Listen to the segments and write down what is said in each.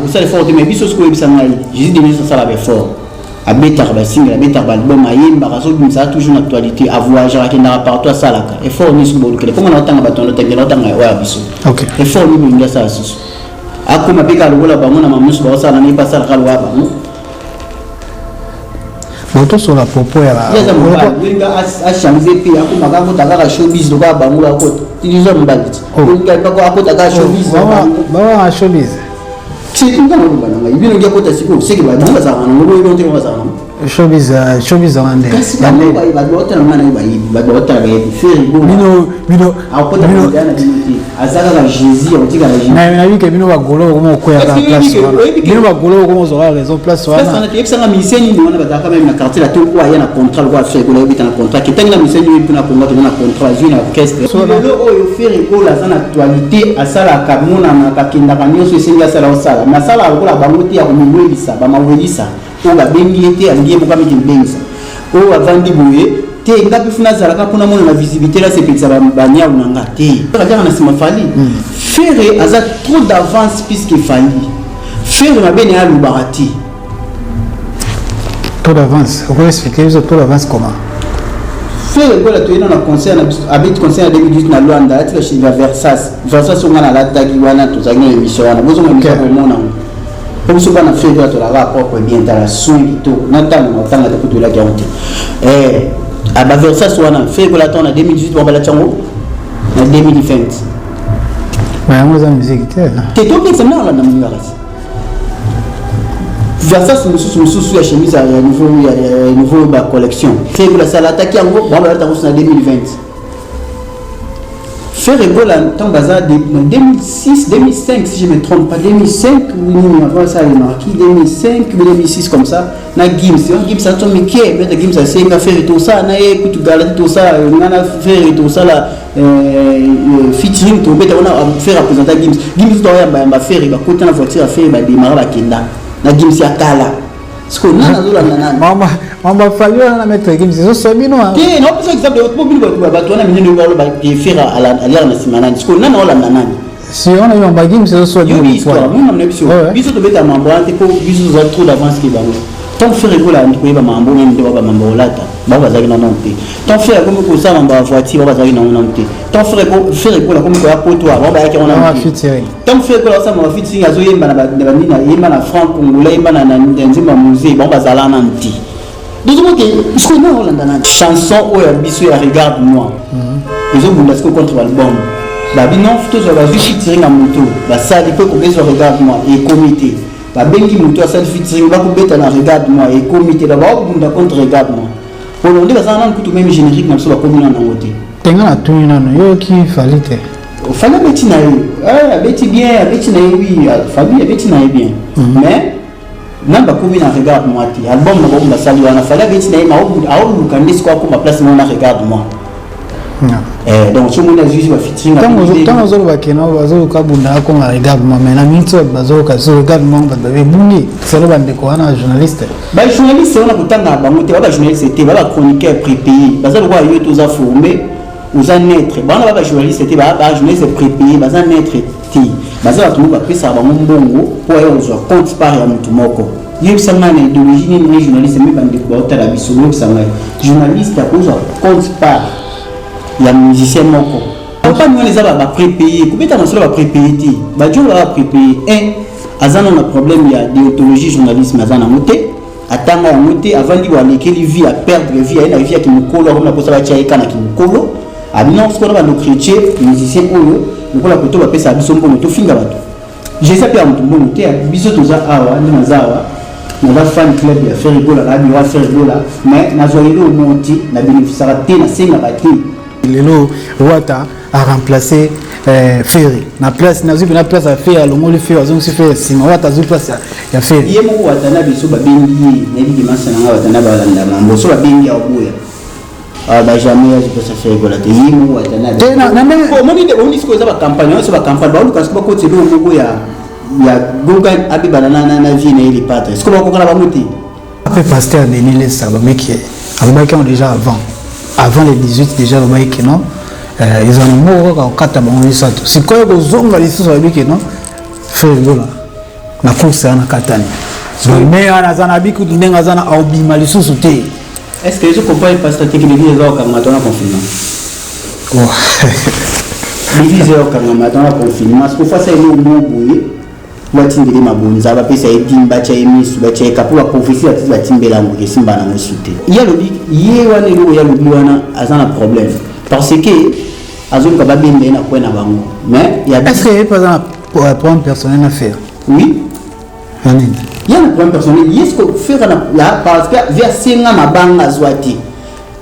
Kosala effort te, mais biso soki oyebisa ngai, Jésus de nyonso asala baeffort, abetaka basingle, abetaka baalbum, ayembaka, azobimisaka toujours na actualité, avoyageaka, akendaka partout, asalaka effort nyonso. Bolukele mpo ngana otanga bato otangela otanga oyo ya biso. Effort nini bolingi asala susu? Akoma mpe kaka lokola bango na mamusu baosala na ye mpe asalaka lokola bango. Bon, tosola propos ya Ye aza mobali, olinga achange mpe akomaka akota kaka showbiz lokola bango bakota tilizo mobali ti. Olinga akota kaka showbiz? Bawa showbiz. Nga naloba na ngai, bino ngi akota sikoyo seke bango bazalaka nango boyebi te, bango bazalaka nango. Showbiz, showbiz wana nde. Kasi bango bato baotala nga na ye, bayebi, bato baotala bayebi Ferre. Bino bino. Akota na bino te, aza kaka Jésus, akotikala Jésus. Nayebi ke bino bagolo okoma okwea kaka place wana, bino bagolo okoma ozwaka raison place wana. Wana teyebisanga musicien nini wana bazalaka meme na quartier la to oyo aya na contrat lokola Ferre Gola, oyebita na contrat ketangi na musicien nini mpona Kongo toza na contrat azwi na orchestre. Lelo oyo Ferre Gola aza na actualité, asalaka, monanaka, akendaka nyonso esengi asala, osala, mais asalaka lokola bango te ya komiwelisa, bamawelisa oyo babengi ye te, alingi ye moko amiki mibengisa oyo avandi boye te. Nga mpe funa azalaka mpona mona na visibilité, nasepelisa baniau na nga te, kaka na nsima Fally. Ferre aza trop d'avance puisque Fally, Ferre mabe na ye alobaka te. Trop d'avance, okoexpliquer biso trop d'avance comment? Ferre Gola, toyena na concert na biso, abeti concert na 2018 na Luanda, alati ya Versace. Versace onga nalataki wana, tozalaki na émission wana, bozonga émission komona ngo. Po biso bana Ferre Gola tolaka propre bien, tala soin kitoko na ntango na otanga te, po toyelaki yango te. Baversace wana Ferre Gola ata na 2018, bango balati yango na 2020. Ma yango eza musique te. Te, topekisa na olanda moninga, kasi Versace mosusu mosusu ya chemise ya niveau ya niveau ba collection, Ferre Gola asala ataki yango, bango balata yango na 2020. Ferre Gola, ntango baza na 2006, 2005, si je me trompe pas, 2005 nini, avant ça remarqué 2005 ou 2006 comme ça, na Gims wana, Gims ato mike, maître Gims asenga Ferre tosala na ye kutu gala te, tosala nga na Ferre, tosala featuring, tobeta wana. Ferre apresenta Gims, Gims to ayambayamba Ferre, bakota na voiture ya Ferre, bademara, bakenda na Gims ya kala. Sikoyo nani azolanda nani? Mama Fally wana na maître Gims ezoswa bino. Te, naopesa exemple po bino bato wana minene baloba Ferre aliaka na nsima nani. Sikoyo nani aolanda nani? Si wana yo mamba Gims ezoswa bino. Yobi histoire mona na biso, biso tobeta mambo wana te, po biso toza trop d'avance ke bango. Tant Ferre Gola andi koyeba mambo nani nde baba mambo olata, bango bazalaki na nano te. Tant Ferre akomi kosala mambo ya voiture, bango bazalaki nango nano te. Tant Ferre Gola akomi koya poto, bango bayaki yango nano te. Tant Ferre Gola asala mambo featuring, azoyemba na banini, ayemba na franc congolais, ayemba na nzembo ya musée, bango bazala nano te. Tozomona te sikoyo nani olanda nani. Chanson oyo ya biso ya Regarde moi ezobunda sikoyo contre album babi non, tozwa bazwi featuring ya moto basali mpo ekobezwa Regarde moi, ekomi te. Babengi moto asali featuring, bakobeta na Regarde moi, ekomi te. Baobunda contre Regarde moi polo nde bazala nanu kutu même générique na biso bakomi nanu yango te. Tenga na tuni nano, yoki Fally te? Fally abeti na ye, abeti bien, abeti na ye, oui, Fally abeti na ye bien, mais nani bakomi na Regarde moi te. Album na bango basali wana, Fally abeti na ye, aoluka nde sikoyo akoma place moko na Regarde moi. Donc so omoni azwi bafeaturing. Ntango ozoloba keno bazoluka bunda akoma Regarde moi, mais na miniti oyo bazoluka so Regarde moi, bato babebungi selo bandeko wana bajournaliste. Bajournaliste wana kotanga bango te, ba bajournaliste te, ba bachroniqueur prépayé, baza lokola yo te, oza formé, oza neutre. Bana ba bajournaliste te, bajournaliste prépayé baza neutre te, baza bato moko bapesaka bango mbongo mpo aya kozwa compte part ya motu moko. Yebisa ngai na idéologie nini ne journaliste me bandeko baotala biso, boyebisa ngai, journaliste akozwa compte part ya musicien moko? Campagne wana eza baprépayé, kobeta masolo baprépayé te, bajolo baa prépayé. Un aza nano na problème ya déontologie journalisme, aza nango te, atanga yango te, avandi bo alekeli vie, aperdre vie, aye na vie ya kimokolo, akomi na posa batia ye ka na kimokolo. Abino sikoyo na bando chrétien musicien oyo lokola koto bapesaka biso mbongo tofinga bato. Jésus ape ya moto mbongo te. Biso toza awa nde naza awa, naza fan club ya Ferre Gola, na bureau ya Ferre Gola, mais nazwa lelo omo te, na bénéficiaka te, nasengaka te. Lelo Wata a remplacé Ferre na place, nazwi mpena place ya Ferre, alongoli Ferre, azongisi Ferre nsima, Wata azwi place ya Ferre. Ye moko Wata na biso babengi ye, nayebi dimasa na nga Wata na balanda mambo so babengi ya oboya bajamais azwi place ya Ferre Gola te, ye moko Wata na. Omoni nde omoni sikoyo eza bacampagne wana so, bacampagne baoluka siko bakotisa eloko moko ya Goga abebana na vie na ye le padre, sikoyo bakoka na bango te. Après, pasteur Denis Lessie alobaki, alobaki yango déjà avant le 18 déjà, alobaki ke non, ezala na moko kaka kokata bango misato. Sikoyo kozonga lisusu, alobi ke non, Ferre Gola. Na course wana katani. Mais wana aza na bikutu ndenge aza na aobima lisusu te. Est-ce que ezo comprendre pasteur te que l'église eza kokangama to na confinement? Oh. L'église eza kokangama to na confinement. Siko fasa ye mo boye batindeli mabonza bapesa ye dime batya ye misu batya ye kapo baprofesi batisi batimbela yango esimba nango su te. Ye alobi ye wana eloko ye alobi wana aza na problème parce que azoluka babenda ye na coin na bango mais ya Est-ce que ye mpe aza na problème personnel na Ferre? Oui. Ya nini? Ye na problème personnel ye siko Ferre na ya parce que vie asenga mabanga azwa te.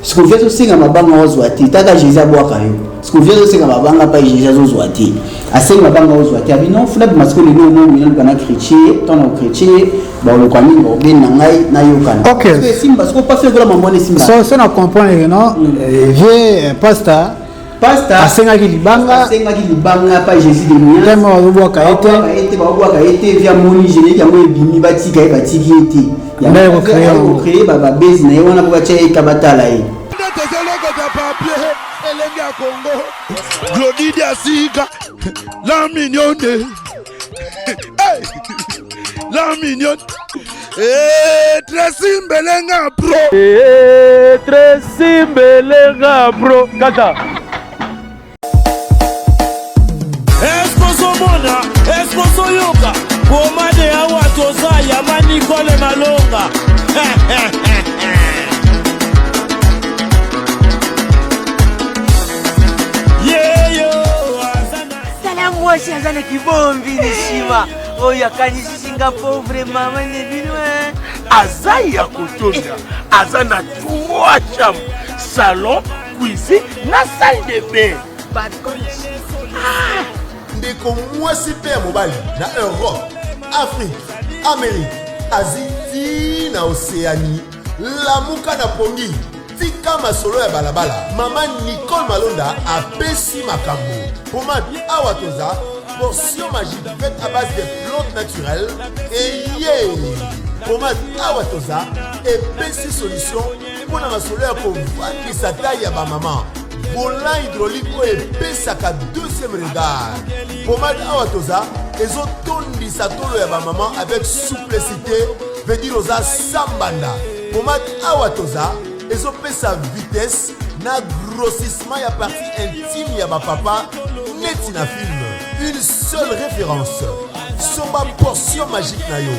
Siko vie azosenga mabanga ozwa te taka Jésus abwaka yo. Siko vie azosenga mabanga pa Jésus azozwa te. Asenga mabanga ozwa te abi non funa bima siko lelo mo mina luka na chrétien to na chrétien baoluka nini baobenda ngai nayokana. Ok. Siko esimba siko pa Ferre mambo wana esimba. So so na comprendre que non vieux pasteur Pasteur asengaki libanga, asengaki libanga pa Jésus de nuance. Tellement bazobwaka ye te. Babwaka ye te, babwaka ye te, via moni générique yango ebimi batika ye batiki ye te. Nde aye kocréer yango. Créer ba babase na ye wana po batya ye ka batala ye. Nde tozolokota papier elenge ya Congo. Glody Diasika, la mignonne. Hey! La mignonne. Eh, Tracy Mbelenga bro. Eh, Tracy Mbelenga bro. Kata. Esposomona, esposoyoka, pomade awa toza ya manikole malonga. Yeyo azana Tala mwasi aza na kibombi lishima oyo akanisisi nga pauvre mama ne bino eh. Aza ya kotonda, aza na trois chambres, salon, cuisine na salle de bain. Ah! Ndeko mwasi mpe ya mobali na Europe, Afrique, Amerique, Asie ti na Oceanie, lamuka na pongi, tika masolo ya balabala. Mama Nicole Malonda apesi makambo. Pomade awa toza portion magique faite à base de plantes naturelles eye. Pomade awa toza epesi solution mpo na masolo ya kovandisa taille ya bamama. Volant hydraulique oyo epesaka deuxième regard. Pomade awa toza ezotondisa tolo ya bamama avec souplicité, veut dire oza sambanda. Pomade awa toza ezopesa vitesse na grossissement ya partie intime ya bapapa neti na film. Une seule référence, somba portion magique na yo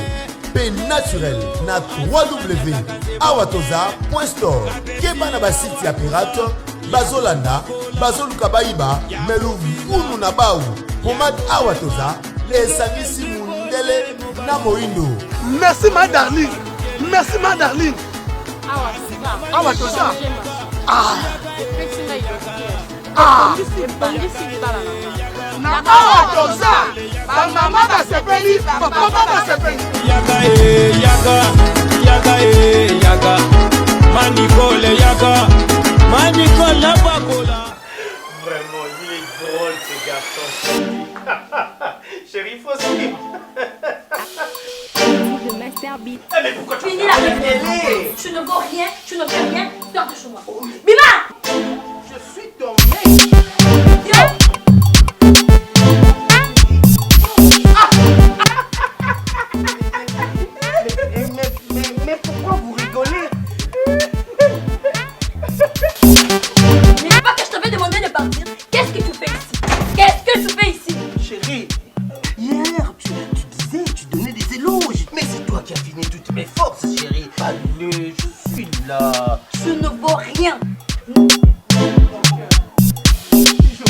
pe naturel na 3w awatoza.store. Keba na basite ya pirate bazolanda bazoluka bayiba me luvunu na bau. Pomade awa toza esangisi mundele na moindo. Merci ma darling, merci ma darling. Awa toza. Ah. Ah. Na awa toza. Ba mama basepeli, ba papa basepeli. Yaka e, yaka, yaka e, yaka. Manicole yaka, Manicole bakola. Vraiment, il est drôle ce garçon. Chérie, faut suivre. Le Master Beat. Eh, mais pourquoi tu Finis as la fait télé? Tu ne vaux rien, tu ne fais rien, sors de chez moi. Bima! Je suis ton mec. Yo! Mais pourquoi vous rigolez? N'est-ce pas que je t'avais demandé de partir? Qu'est-ce que tu fais ici? Qu'est-ce que tu fais ici? Chérie, hier tu disais, tu donnais des éloges. Mais c'est toi qui as fini toutes mes forces, chérie. Allez, je suis là. Tu ne vaux rien. Je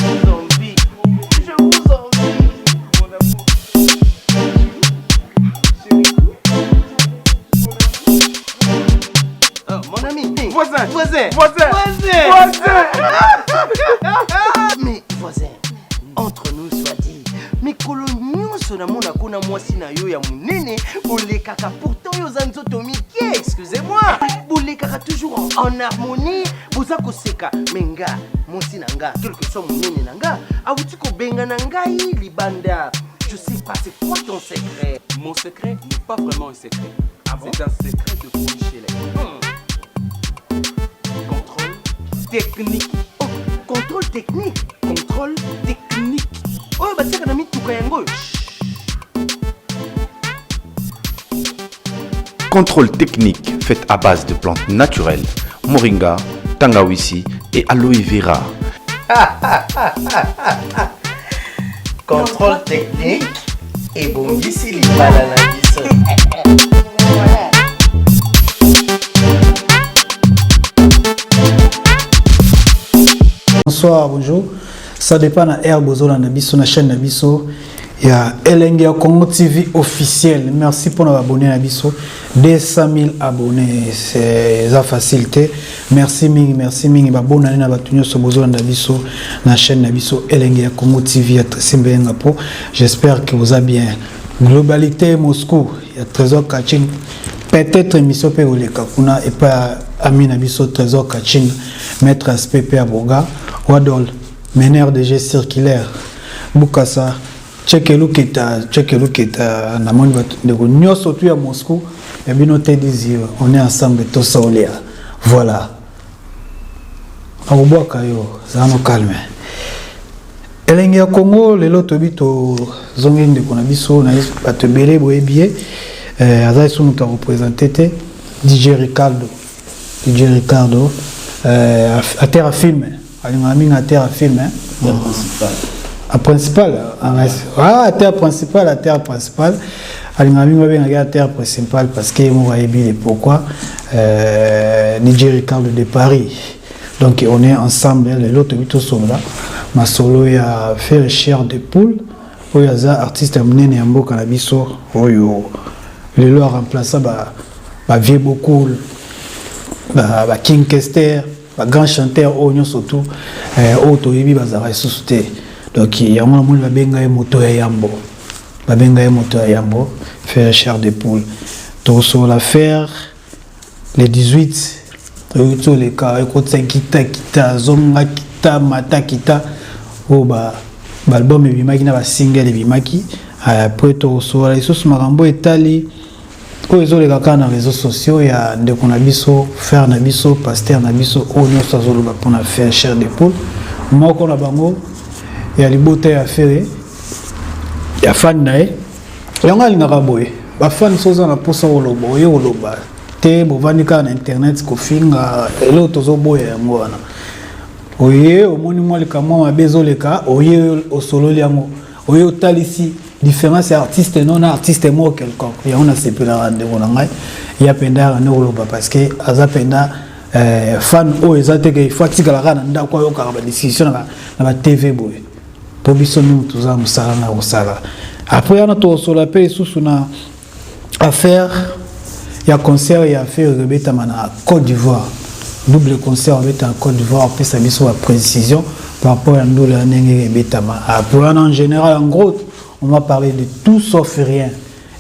vous envie. Je vous envie, mon amour. Oh, mon ami. Voisin. Voisin. Voisin. Voisin. Voisin. Mais voisin, entre nous soit dit, mikolo nyonso namona kuna mwasi na yo ya monene bolekaka, pourtant yo oza nzoto mike, excusez-moi, bolekaka toujours en harmonie, boza koseka. Me nga mwasi na nga, quelque soit monene na nga, awuti kobenga na ngai libanda. Je sais pas, c'est quoi ton secret? Mon secret n'est pas vraiment un secret. Ah bon? C'est un secret de Polychelec. Contrôle technique. Oh, contrôle technique. Contrôle technique. Oyo batiaka na mituka yango oyo. Contrôle technique faite à base de plantes naturelles, moringa, tangawisi et aloe vera. Contrôle technique ebongisi libala na biso. Bonsoir, bonjour. Ça dépend na air bozolanda biso na chaîne na biso ya Elengi ya Congo TV officiel. Merci pour nos abonnés na biso 200 000 abonnés, c'est ça facilité. Merci mingi, merci mingi ba bonne année na batu nyonso bozolanda biso na chaîne na biso Elengi ya Congo TV ya Tracy Mbenga po. J'espère que vous allez bien. Globalité Moscou ya Trésor Kachin. Peut-être émission pe koleka kuna et pas ami na biso Trésor Kachin, maître aspect pe aboga Wadol, meneur de jeu circulaire Bukasa Tcheke Luketa, Tcheke Luketa namoni bato ndeko nyonso tu ya Moscou ya bino te dizio, on est ensemble tosaolia. Voilà. Nakobwaka yo, zala no calme. Elengi ya Congo lelo toyebi tozongi ndeko na biso na bato ebele boyebi ye eh, aza lisusu moto ya kopresente te DJ Ricardo. DJ Ricardo eh, acteur ya film, alingaka mingi acteur ya film eh. Principal. A principal, ah, acteur principal, acteur principal. Alingaka mingi babengaki acteur principal parce que moko ayebi le pourquoi DJ Ricardo de Paris. Donc on est ensemble lelo toyebi tosolola masolo ya Ferre Chair de Poule oyo aza artiste ya monene ya mboka na biso oyo lelo a remplaça ba vieux Bokul, ba King Kester, ba grand chanteur oyo nyonso tu oyo toyebi bazalaka lisusu te. Donc yango namoni babenga ye moto ya yambo, babenga ye moto ya yambo Ferre Chair de Poule. Tosolola Ferre le 18 oyo toleka ekotisa kita kita zonga kita mata kita oyo ba album ebimaki na ba single ebimaki. Après tosolola lisusu makambo etali oyo ezoleka kaka na réseaux sociaux ya ndeko na biso frère na biso pasteur na biso oyo nyonso azoloba mpona Ferre Chair de Poule, moko na bango ya libota ya Ferre ya fan na ye. Yango alingaka boye bafani so oza na mposa koloba oye koloba te, bovandi kaka na internet kofinga eloko tozoboya yango wana. Oye omoni mwa likambo mwa mabe ezoleka, oye osololi yango, oye otalisi différence ya artiste non na artiste moko quelconque. Yango nasepelaka ndeko na ngai ya mpenza yaka nde koloba parce que aza mpenza fan oyo eza te ke il faut atikala kaka na ndako ayokaka badiscussion na ba TV boye po biso mingi toza mosala na kosala. Après wana tokosola mpe lisusu na affaire ya concert ya affaire ebetama na Côte d'Ivoire, double concert ebetama na Côte d'Ivoire, opesa biso ba précision par rapport ya ndolo ya ndenge ebetama. Après wana en général, en gros on va parler de tout sauf rien.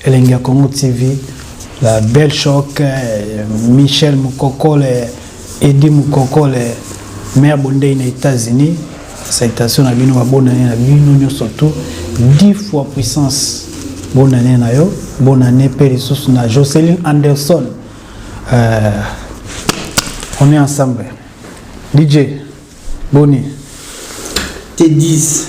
Elengi ya Congo TV, la belle choc, Michel Mukokole, Eddie Mukokole, maire Bondei na États-Unis. Salutation na bino, bonne année na bino nyonso tout, 10 fois puissance. Bonne année na yo, bonne année pe lisusu na Jocelyn Anderson. On est ensemble. DJ Boni. T10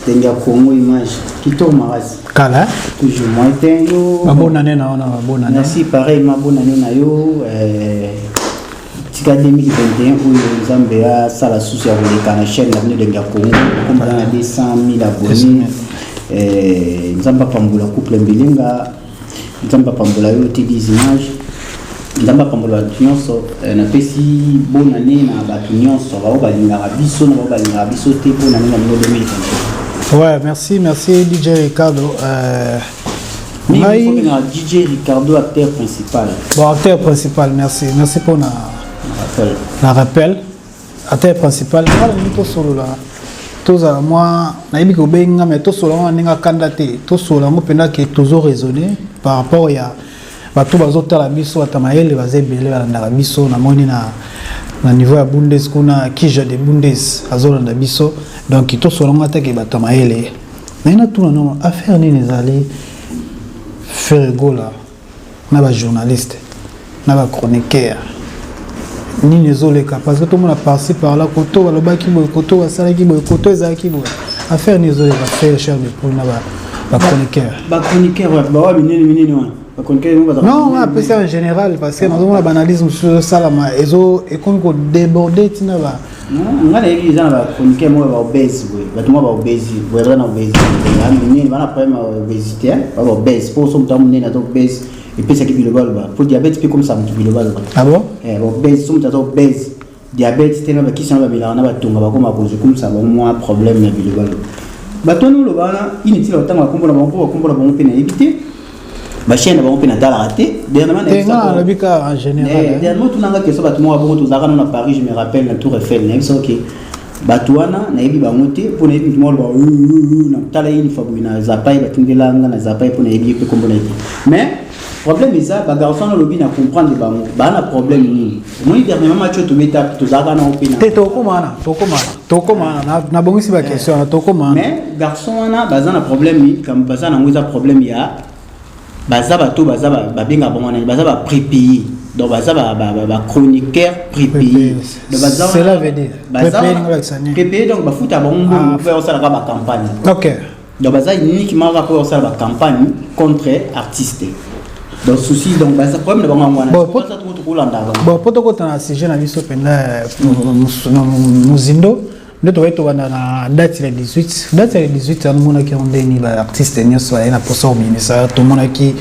Elengi ya Congo image kitoko makasi. Kala toujours moi te yo. Ba bonne année na wana, ba bonne année. Merci pareil ma bonne année na yo. Tika 2021 oyo Nzambe asala susu ya koleka na chaîne na bino Elengi ya Congo komba na 200 000 abonnés. Nzambe apambola couple Mbilinga, Nzambe apambola yo te 10 images, Nzambe apambola bato nyonso. Napesi bonne année na bato nyonso bao balingaka biso na bao balingaka biso te. Bonne année na bino 2021. Ouais, merci, merci DJ Ricardo. Ngai DJ Ricardo, acteur principal. Bon, acteur principal, merci. Merci pour la rappel. La rappel. Acteur principal. Voilà, nous tous solo là. Tous à moi, nayebi ko benga mais tous solo on nga kanda te. Tous solo ngo penda ke toujours raisonner par rapport ya bato bazotala biso ata mayele baza ebele balandaka biso. Namoni na niveau ya Bundes kuna Kija de Bundes azolanda biso. Donc tosolo ngo atake bato ya mayele. Naye natuna no affaire nini ezali Ferre Gola na ba journaliste na ba chroniqueur nini ezoleka parce que tomona par-ci par-là koto balobaki boye, koto basalaki boye, koto ezalaki boye. Affaire nini ezoleka Ferre Chair de Poule na ba chroniqueur? Ba chroniqueur bawa minene minene wana. Non, nga apesi en général parce que nazomona baanalyse mosusu ezosalama ekomi kodéborde ntina ba. Nga nayebi eza na bachroniqueur moko baobèse boye, bato moko baobèse boye, baza na obésité ya minene, bana problème ya obésité, ba baobèse mpo so moto ya monene aza obèse, epesaki bilobaloba mpo diabète mpe ekomisa moto bilobaloba. Ah bon? Baobèse, so moto aza obèse, diabète te, na bakisi wana bamelaka na batonga, bakoma kozwa ekomisa bango mwa problème ya bilobaloba. Bato wana oloba wana inutile, batanga bakombo na bango mpo bakombo na bango mpe nayebi te, bachaîne na bango mpe natalaka te. Dernièrement Te, nga nalobi kaka en général, hein. Dernièrement tunanga question, bato moko bongo, tozalaka nano na Paris, je me rappelle, na Tour Eiffel, nayebi soki bato wana nayebi bango te, mpo nayebi moto moko aloba na tala ye nifa boye na zapai, batindelanga na zapai, mpo nayebi ye mpe kombo na ye te. Mais problème eza bagarçon wana olobi na comprendre bango baa na problème nini. Omoni, dernièrement match oyo tobeta, tozalaka nango mpe na Te, tokóma wana, tokóma wana, tokóma wana. Nabongisi baquestion wana, tokóma wana. Mais garçon wana baza na problème, likambo baza nango eza problème ya baza bato baza babengaka bango wana baza baprépayé, donc baza bachroniqueur prépayé. Donc baza Cela veut dire baza prépayé, ngolakisa nini? Prépayé, donc bafuta bango mbongo mpo osalaka bacampagne. Donc baza uniquement kaka mpo osala bacampagne contre artiste. Donc souci, donc baza problème na bango yango wana. Bon, Baza tokolanda bango. Bon, mpo tokota na sujet na biso mpenza na mozindo, nde tokoki tobanda na date ya 18. Date ya 18 wana, omonaki yango ndeni? Baartiste nyonso baye na posa kobimisa. Tomonaki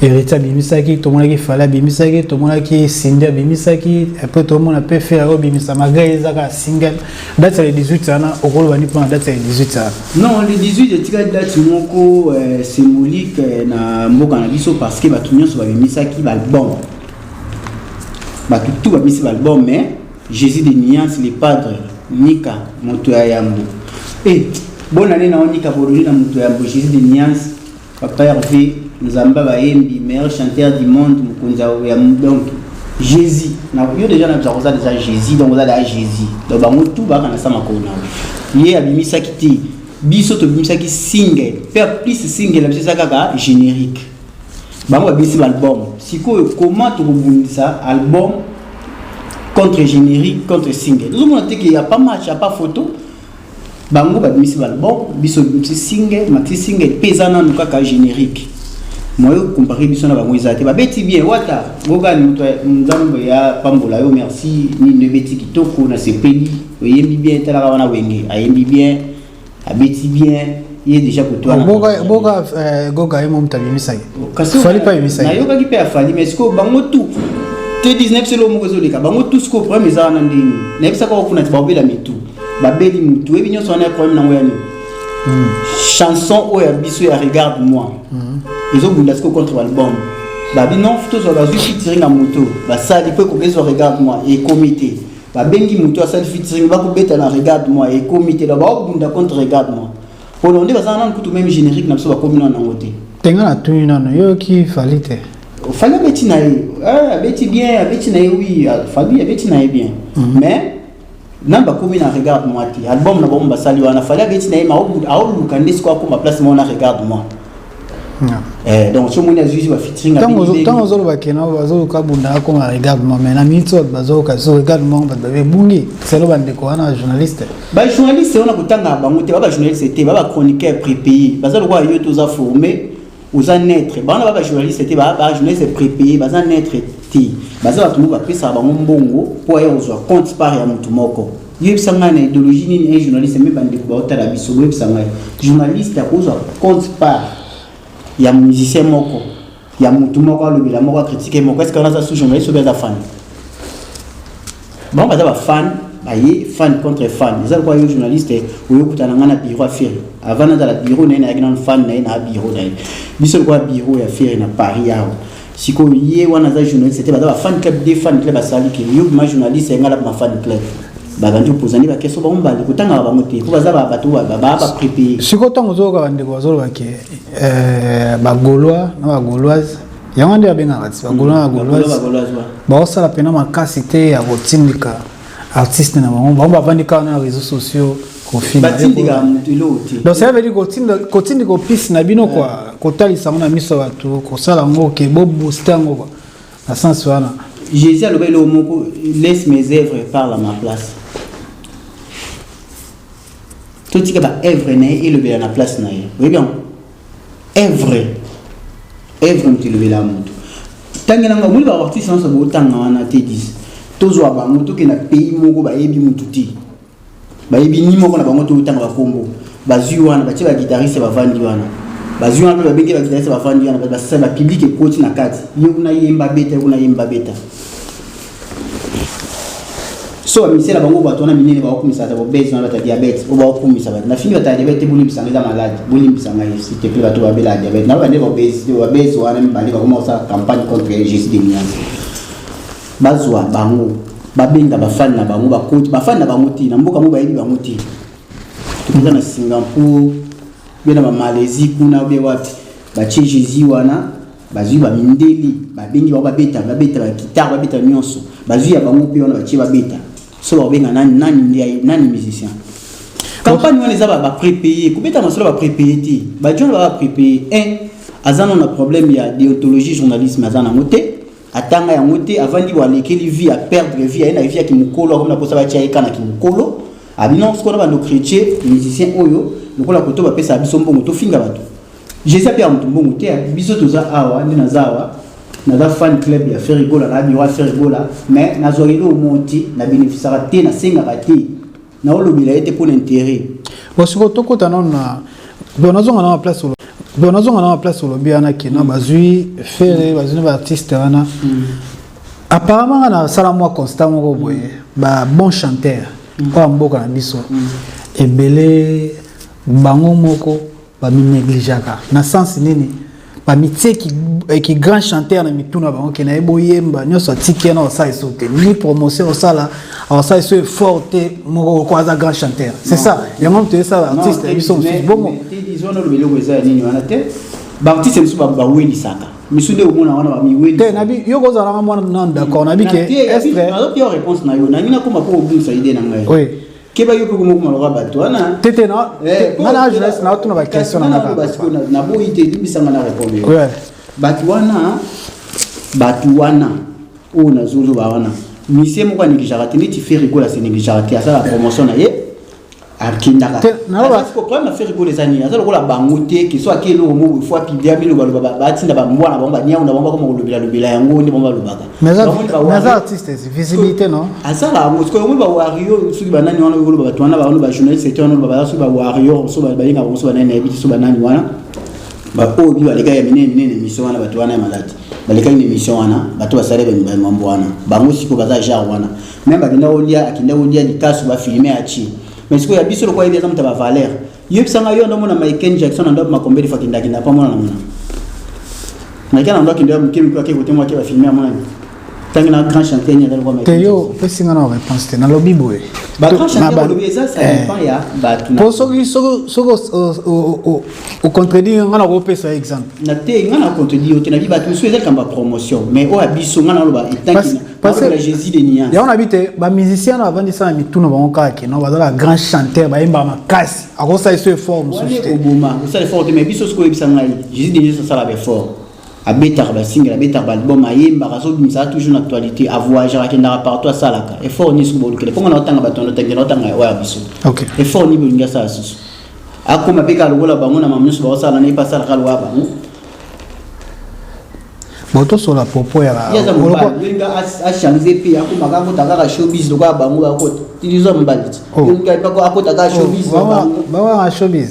Héritier abimisaki, tomonaki Fally abimisaki, tomonaki Cindy abimisaki, après tomona mpe Ferre obimisa, malgré eza kaka single. Date ya 18 wana, okoloba ni mpona date ya 18 wana? Non, le 18 etikali date moko symbolique na mboka na biso, parce que bato nyonso babimisaki baalbum, bato tout babimisi baalbum, mais Jésus de Nuance, le Padre, Nika moto ya yambo e bonne année na Nika Bololi na moto ya yambo, Jésus de Nuance, papa Hervé Nzamba, bayembi meilleur chanteur du monde, mokonzi ya. Donc Jésus na yo déjà na biso oza déjà Jésus, donc oza déjà Jésus. Donc bango tout baka na sa makolo na yo. Ye abimisaki te, biso tobimisaki single mpe plus single na biso eza kaka générique, bango babimisi baalbum. Sikoyo comment tokobundisa album contre générique, contre single? Tozomona te ke ya pas match, ya pas photo. Bango babimisi baalbum, biso bimisi single, maxi single mpe eza nanu kaka générique. Moyo comparer biso na bango eza te. Babeti bien, wata ngokani, moto Nzambe ya pambola yo, merci. Nini, ebeti kitoko, nasepeli, oyembi bien. Talaka wana Wenge, ayembi bien, abeti bien, ye déjà koto wana. Boka Goga ye mo moto abimisaki. Kasi Fally mpe abimisaki. Nayokaki mpe afali, mais sikoyo bango tout te 19 selo moko ezoleka bango tout. Sikoyo problème eza wana ndeni nayebisaka kuna ti baobela mitu, babeli mutu, oyebi nyonso wana ya problème nango ya nini? Chanson oyo ya biso ya Regarde moi ezobunda sikoyo contre album. Babi non, tozwa, bazwi featuring ya moto basali mpo ekoki ezwa Regarde moi, ekomi te. Babengi moto asali featuring, bakobeta na Regarde moi, ekomi te. Donc baobunda contre Regarde moi mpona nde baza nanu kutu même générique na biso bakomi nanu nango te. Tenga na tuni nano, yoyoki Fally te? Fally abeti na ye, abeti bien, abeti na ye, oui, Fally abeti na ye bien, mais nanu bakomi na Regarde moi te. Album na bango basali wana, Fally abeti na ye, ma aoluka nde sikoyo akoma place moko na Regarde moi. Donc so omoni azwisi bafeaturing. Ntango ozoloba kena bazoluka bunda akoma Regarde moi, mais na minute oyo bazoyoka so Regarde moi, bato babebungi selo bandeko wana bajournaliste. Bajournaliste wana kotanga bango te, ba bajournaliste te, ba bachroniqueur prépayé. Baza lokola yo te, oza formé, oza neutre. Bana ba bajournaliste te, ba bajournaliste prépayé, baza neutre te. Baza bato moko bapesaka bango mbongo mpo aya kozwa compte part ya motu moko. Yoyebisa ngai na idéologie nini un journaliste, me bandeko baotala biso, boyebisa ngai, journaliste akozwa compte part ya musicien moko, ya motu moko, alobela moko, acritique moko? Est ce que wana aza sous journaliste obi aza fan? Bango baza bafan, baye fan contre fan. Eza lokola yo journaliste oyokutana ngai na bureau ya Ferre. Avant nazala bureau na ye, nayaki nano fan na ye na bureau na ye. Biso lokola bureau ya Ferre na Paris awa. Sikoyo ye wana aza journaliste te, baza bafan club de fan club. Asali ke yo bima journaliste, ye ngai na fan club, babandi opozani bakeso bango mbali. Kotangaka bango te po baza bato baa baprépayé. Sikoyo ntango ozoyoka bandeko bazoloba ke bagaulois na bagauloise, yango nde babengaka ti bagaulois na bagauloise, baosala mpena makasi te ya kotindika artiste na bango, bango bavandi kaka na réseaux sociaux kofinga. Batindikaka moto eloko te. Donc ça veut dire kotindika opisi na bino kua kotalisa yango na miso ya bato, kosala yango ke bobooste yango kua na sens wana. Jésus aloba eloko moko: "Laisse mes œuvres parle à ma place." Totika baœuvre na ye elobela na place na ye. Oyebi yango, œuvre. Œuvre moto elobela moto. Tangela nga omoni ba artiste nyonso botanga wana te 10. Tozwa bango tokenda pays moko bayebi motu te. Bayebi ni moko na bango totanga bakombo. Bazwi wana batie ba guitariste bavandi wana. Bazwi wana mpe babengi ba guitariste bavandi wana basala ba public ekoti na kati. Ye kuna yemba beta, ye kuna yemba beta. So bamisela bango bato wana minene baokumisa ata bobezi wana bato ya diabète oyo baokumisa bato na fini bato ya diabète te bolimbisa ngai eza malade bolimbisa ngai s'il te plaît bato babela ya diabète na bande babezi babezi wana mibale bakoma kosala campagne contre Jésus de nuance bazwa bango babenga bafani na bango bakoti bafani na bango te na mboka mo bayebi bango te tokoza na Singapour bien na ba Malaisie kuna bien wapi batie Jésus wana Bazui ba mindele babengi bango babeta babeta ba guitare babeta nyonso bazui ya bango mpe wana batie babeta so bakobenga nani nani nde nani musicien campagne wana eza ba prépayé kobeta masolo ba prépayé te ba jona ba prépayé un aza nano na problème ya déontologie journalisme aza nango te atanga yango te avandi bo alekeli vie a perdre vie aye na vie ya kimokolo akomi na posa batia ye ka na kimokolo abino sikoyo na bando chrétien musicien oyo lokola koto bapesaka biso mbongo tofinga bato Jesus apesa moto mbongo te biso toza awa nde naza awa naza fan club ya Ferre Gola na bureau ya Ferre Gola mais nazwaka eloko moko te na bénéficiaka te nasengaka te naolobela ye te mpo na intérêt. Bon sikoyo tokota nano na bon nazonga na place bon nazonga na place olobi wana ke na bazwi Ferre bazwi na baartiste wana apparemment nga nasala mwa constat moko boye ba bon chanteur oyo ya mboka na biso ebele bango moko ba mi negligeaka na sens nini ba mitie ki, eh, ki grand chanteur na mitu na bango ke na ye boyemba nyonso atiki ye na osala eso te ni promotion osala osala eso effort te moko ko aza grand chanteur c'est ça yango moto esala artiste ya biso mosusu bongo eloko eza ya nini wana te baartiste mosusu bawelisaka misu nde omona wana bamiweli te nabi yo kozala nga mwana nanu d'accord nabi ke estre nazopia réponse na yo nangi nakoma mpo obungisa idée na ngai oui keba yo mpe komokoma lokola bato wana te te na eh, nga na jeunesse na otuna ba question na nga naboyi te limbisanga na répondre yo bato wana bato wana oyo nazoloba wana misie moko anegligeaka te neti Ferre Gola se negligeaka te asala promotion na ye akendaka problème na Ferre Gola eza nini aza lokola bango te ke so ake eloko moko ifo apublie amilobaloba batinda bambwa na bango baniau na bango bakoma kolobela lobela yango nde bango balobaka Mais aza artiste, visibilité non? Asala yango sikoyo yango ba warrior soki banani wana okoloba bato wana bawana ba journaliste te wana baza soki ba warrior so balingaka bango so banani nayebi te so banani wana baoyo bi balekaki ya minene minene émission wana bato wana ya maladi balekaki na émission wana bato basali bamambo wana bango sikoyo baza genre wana meme bakenda kolia akenda kolia likasu bafilme atie mais sikoyo ya biso lokola yebi aza moto ya bavaleur yebisanga yo ndomona Michael Jackson na ndo makombeli fa kinda kinda pa mona na mona Michael na ndo kinda moke moke ake kote moke ba filmer amona tangi na grand chanteur ni azali kwa Michael te yo opesi nga na réponse te nalobi boye ba grand chanteur olobi eza ça eh. dépend ya bato po soki soki soki ocontredire nga na kopesa exemple na te nga na contredire yo te nabi bato mosusu eza likambo ya promotion mais oyo ya biso nga na oloba etanki Parce que Jésus de nuance. Yango na bite ba musiciens na bavandisa na mitu na bango kaka ke non bazala grand chanteur bayemba makasi akosala eso effort mosusu te. Oboma osala effort te mais biso sikoyo oyebisa ngai Jésus de nuance asala ba effort abetaka ba single abetaka ba album ayembaka azobimisaka toujours na actualité avoyageaka akendaka partout asalaka effort nini soki bolukela mpo nga na otanga bato na otangela otanga oyo ya biso effort nini bolingi asala susu akoma mpe kaka lokola bango na mama nyonso baosala na ye mpe asalaka lokola bango Bon tosola propos ya ye aza mobali yolinga achange mpe akomaka akota kaka showbiz lokola bango bakota tiliza mobali ti yolinga akota kaka showbiz bawanga showbiz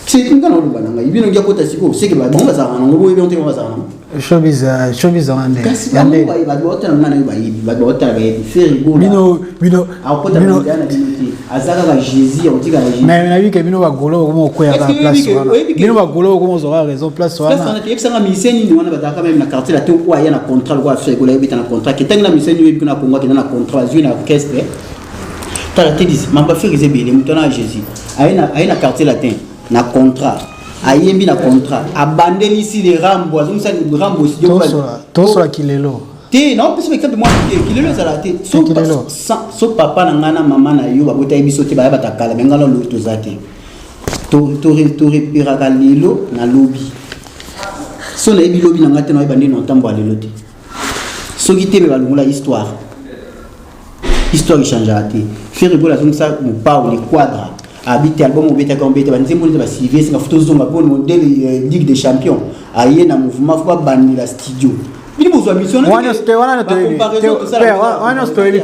nga naloba na ngai bino ngi akota sikoyo seke bango bazalaka nango boyebi yango te bango bazalaka nango showbiz showbiz wana nde kasi bango bato baotala ngai nayo bayebi bato baotala bayebi Ferre Gola bino bino akota na bino te aza kaka Jésus akotikala Jésus mais nayebi ke bino bagolo okoma okwea kaka place wana bino bagolo okoma ozwaka raison place wana place wana yebisa nga musicien nini wana bazalaka meme na quartier la te oyo aya na contrat lokola Ferre Gola yebeta na contrat ke tangi na musicien nini oyebi kuna Congo akenda na contrat azwi na orchestre tala te disi mamba Ferre eza ebele moto wana ya Jésus aye na quartier latin na contrat ayembi na contrat abandelisi le rambo azongisa rambo tosola kilelo te naopesa exemple mwa te kilelo ezala te so papa na ngai na mama na yo babotaki biso te baya bato ya kala me ngai na lobi toza te toreperaka lelo na lobi so nayebi lobi na ngai te nayeba nde na ntambo ya lelo te soki te me balongola histoire histoire echangeaka te Ferre Gola azongisa mopao le quadra. Abi te album obetaki obeta banzembo nde basive esenga fo tozonga mpo modele Ligue des champions aye na mouvement fo babandela studio. Bino bozwa mission. Wana te, wana toyebi wana nyonso toyebi,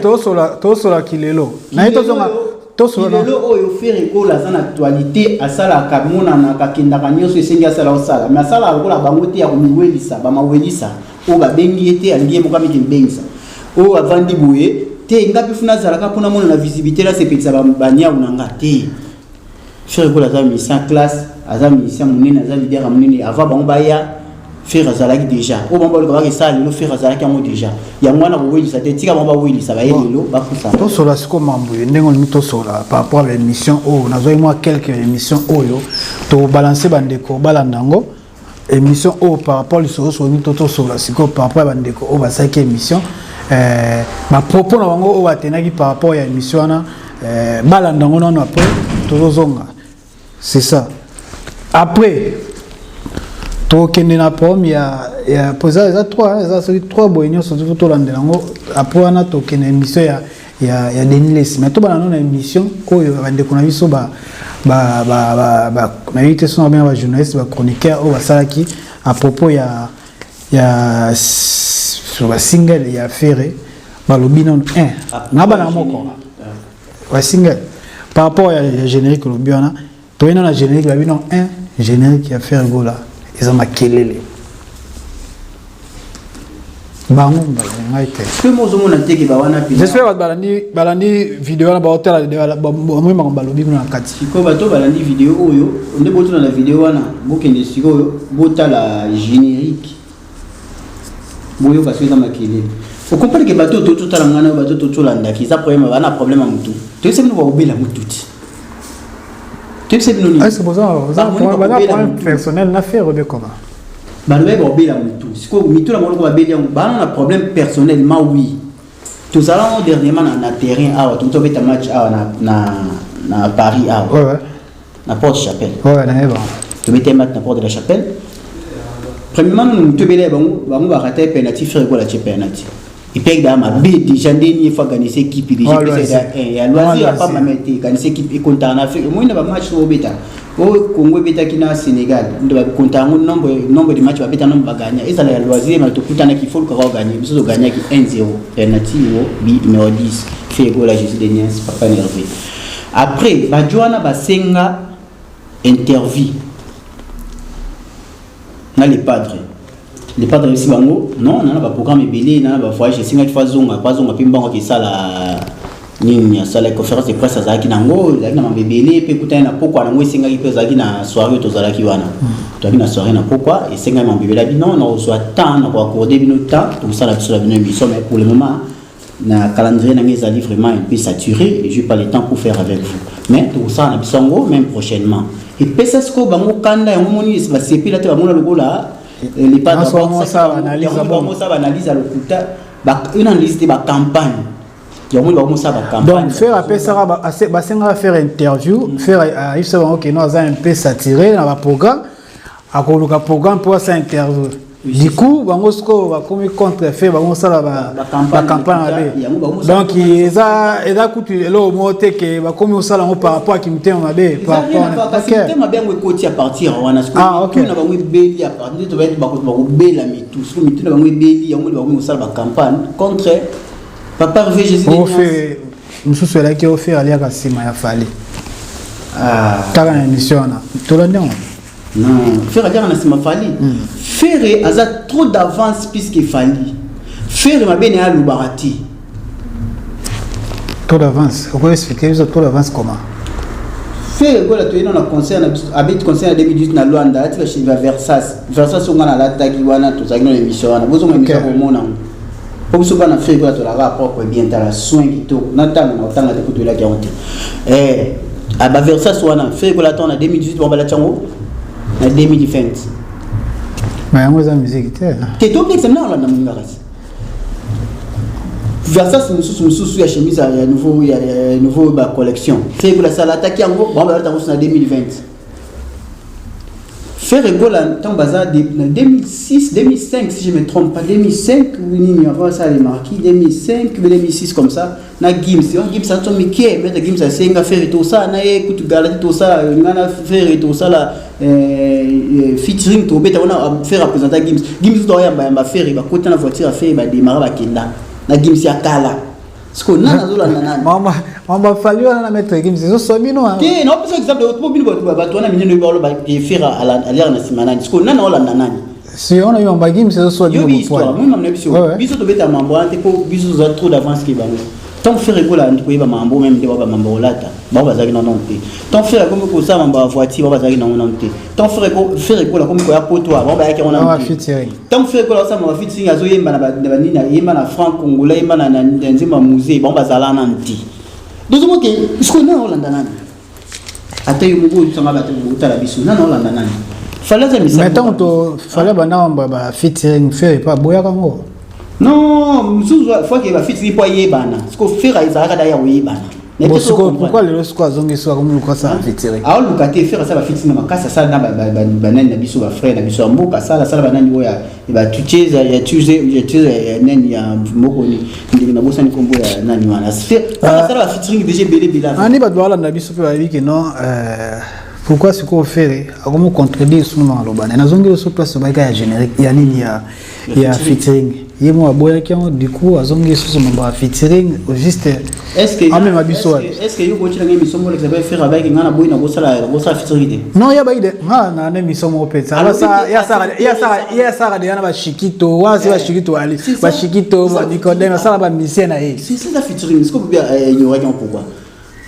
tosola kilelo naye tozonga tosola. Lelo oyo Ferre Gola aza na actualité, asalaka monanaka, akendaka nyonso esengi asala, osala, mais asalaka lokola bango te ya komiwelisa, bamawelisa oyo babengi ye te, alingi ye moko amiki mibengisa. Oyo avandi boye te, nga mpe funa azalaka mpona mona na visibilité, nasepelisa baniawu na nga te. Ferre Gola aza musicien classe, aza musicien monene, aza leader ya monene. Avant bango baya, Ferre azalaki déjà. Oyo bango baluka baka esala lelo, Ferre azalaki yango déjà. Yango wana kowelisa te, tika bango bawelisa, baye lelo bakusa. Tosola sikoyo mambo ye ndenge olingi tosola par rapport à l'émission oyo nazwaki mwa quelques émissions oyo tobalance, bandeko balanda yango. Émission oyo par rapport lisolo soki to tosola sikoyo par rapport ya bandeko oyo basalaki émission, bapropos na bango oyo batenaki par rapport ya émission wana, balanda yango nano, après tozozonga. C'est ça. Après tokende na problème ya po eza 3, eza soki 3 boye nyonso faut tolandela yango. Après wana tokende émission ya Denis Lessie. Mais tobanda nano na émission oyo bandeko na biso ba nayebi te so babenga bajournaliste, bachroniqueur oyo basalaki à propos ya sur basingle ya Ferre. Balobi nano 1 na bana moko basingle par rapport ya générique. Olobi wana toyei nano na générique, babi non 1 générique ya Ferre Gola eza makelele, bango ngai te. Mpe mozomona teke bawana. J'espère bato balandi video wana, baotala bamoi makambo balobi kuna na kati. Sikoyo bato balandi video oyo nde botuna na video wana, bokende sikoyo botala générique, boyoka soki eza makelele. Okomprendre ke bato oyo totala ngai nayo, bato totolandaki, eza problème, bana problème ya motu. Toyebisa bino bakobela motu ti toyebisa bino nini? Problème personnel na Ferre obe comment? Balobi bakobela motu. Sikoyo mitu na bango loko babeli yango, bana na problème personnellement. Oui, tozala ngo dernièrement na terrain awa, toki tobeta match awa na Paris awa, na Porte Chapelle. Ouais, nayeba. Tobeta match na Porte de la Chapelle. Premièrement nanu motu ebele ya bango barata penalty, Ferre Gola tie penalty epeki daa mabe déjà. Ndeni efo aganisa équipe déjà ya loisir apamba me te, eganisa équipe ekontaka na Afrique. Omoi na bamatch oyo obeta, oyo Congo ebetaki na Sénégal, nde bakonta yango nombre de match babeta, nombre bagagna. Ezala ya loisir ma tokutanaki, faut lukaka oganye. Biso togagnaki 1-0, penalty o bi numéro 10 Ferre Gola Jésus de Niens papa Nerve. Après bajo wana basenga interview na le padre. Le padre ayebisi bango non, nana baprogramme ebele, nana bavoyage, esengaki fo azonga, po azonga mpe mbango akesala nini, asala conférence de presse. Azalaki nango, ezalaki na mambo ebele mpe ekutani na pokwa nango, esengaki mpe azalaki na soirée oyo tozalaki wana, tozalaki na soirée na pokwa, esengaki mambo ebele. Abi non, nakozwa temps, nakoaccorde bino temps, tokosala biso na bino émission, mais pour le moment na calendrier na ngai ezali vraiment un peu saturé et j'ai pas le temps pour faire avec vous, mais tokosala na biso yango même prochainement. Epesa sikoyo bango kanda yango, moni basepela te, bamona lokola bango baanalyse ya lokuta, une analyse te, bacampagne yango moni bakomosala bacampagne. Donc Ferre apesaka, basengaka faire interview, Ferre ayebisa bango keno aza un peu saturé na baprogramme, akoluka programme mpo asala interview. Du coup bango sikoyo bakomi contre Ferre, bango osala bacampagne mabe. Donc eza kutu eloko moko te ke bakomi osala yango par rapport aki motema mabe. Motema mabe yango ekoti à partir wana. Sikoyo na bango ebeli, nde tobayeti bakobela mitu. Sikoyo mitu na bango ebeli, yango nde bakomi kosala bacampagne contre papa Hervé Jésus. Mosusu elaki o Ferre aliaka nsima ya Fally kaka na émission wana, tolandi yango. Non, Ferre aliaka na nsima Fally? Ferre aza trop d'avance puisque Fally, Ferre mabe na ye alobaka te. Trop d'avance, okoki expliquer biso trop d'avance comment? Ferre Gola, toyei na concert na biso, abeti concert na 2018 na Luanda, alati ba Versace. Versace oyo nga nalataki wana, tozalaki na émission wana, bozonga émission komona yango, po biso bana Ferre Gola tolaka propre bien. Tala soin kitoko na ntango na kotanga te, po toyelaki yango te. Ba Versace wana Ferre Gola ntango na 2018, bango balati yango na 2020. Ma yango eza musique te. Te, tobekisa na olanda moninga, kasi Versace mosusu ya chemise ya nouveau, ya nouveau ba collection, Ferre Gola asala ataki yango, bango balata yango na 2020. Ferre Gola ntango baza na 2006, 2005, si je me trompe pas, 2005 ou nini, avant ça les marquis, 2005 ou 2006 comme ça, na Gims. Yo Gims ato mike, maître Gims asenga Ferre tosala na ye kutu gala te, tosala nga na Ferre, tosala featuring, tobeta wana. Ferre apresenta Gims. Gims to yamba yamba Ferre, bakota na voiture ya Ferre, badémarrer, bakenda na Gims ya kala. Sikoyo nani azolanda nani? Mama mama, Fally wana na maître Gims ezoswa bino, ah. Te, naopesa exemple po bino bato wana minene oyo baloba Ferre aliaka na nsima nani. Sikoyo nani aolanda nani? Si on a eu un Gims ezoswa bino. Yobi histoire moi mamna biso. Biso tobeta mambo wana te po biso toza trop d'avance ke bango. Tant Ferre Gola andi koyeba mambo, même nde baba mambo olata, bango bazalaki nano te. Tant Ferre akomi kosala mambo ya voiture, bango bazalaki nango nano te. Tant Ferre Gola akomi koya poto, bango bayaki yango nano te. Featuring. Tant Ferre Gola asala mambo ya featuring, azoyemba na banini, ayemba na franc congolais, ayemba na nzembo ya musée, bango bazala nano te. Tozomoke sikoyo nani olanda nani? Ata yo moko oyebisanga, bato otala biso, nani olanda nani? Fally aza misala. Mais ntango to Fally banda ba featuring, Ferre pa boyaka yango. Non, mosusu faut que bafeaturing mpo ayebana. Siko Ferre ezalaka da ya koyebana. Bon, sikoyo pourquoi lelo sikoyo azongi sikoyo, akomi luka asala featuring? Aoluka te. Ferre asala bafeaturing na makasi, asala na banani na biso, bafrère na biso ya mboka, asala banani oyo ya batucheza ya tuze ya nani ya moko ndenge nabosani nkombo ya nani wana. Asala bafeaturing déjà ebele ebele. Ani bato balanda biso mpe bayebi ke non, pourquoi sikoyo Ferre akomi contredire sunu maloba na nazongi oso place obayika ya générique ya nini ya featuring, ye mo aboyaki yango, du coup azongi lisusu mambo ya featuring au juste amema biso wapi? Est ce que yo kotilanga émission moko lekisa Ferre abayaki nga na boyi na kosala featuring te? Non, ya bayi de nga na na émission moko mpenza ye asala deya na bashikito wana, si bashikito ali bashikito banicodème, asala bamisien na ye. C'est ça, featuring. Est ce que ignoraki yango?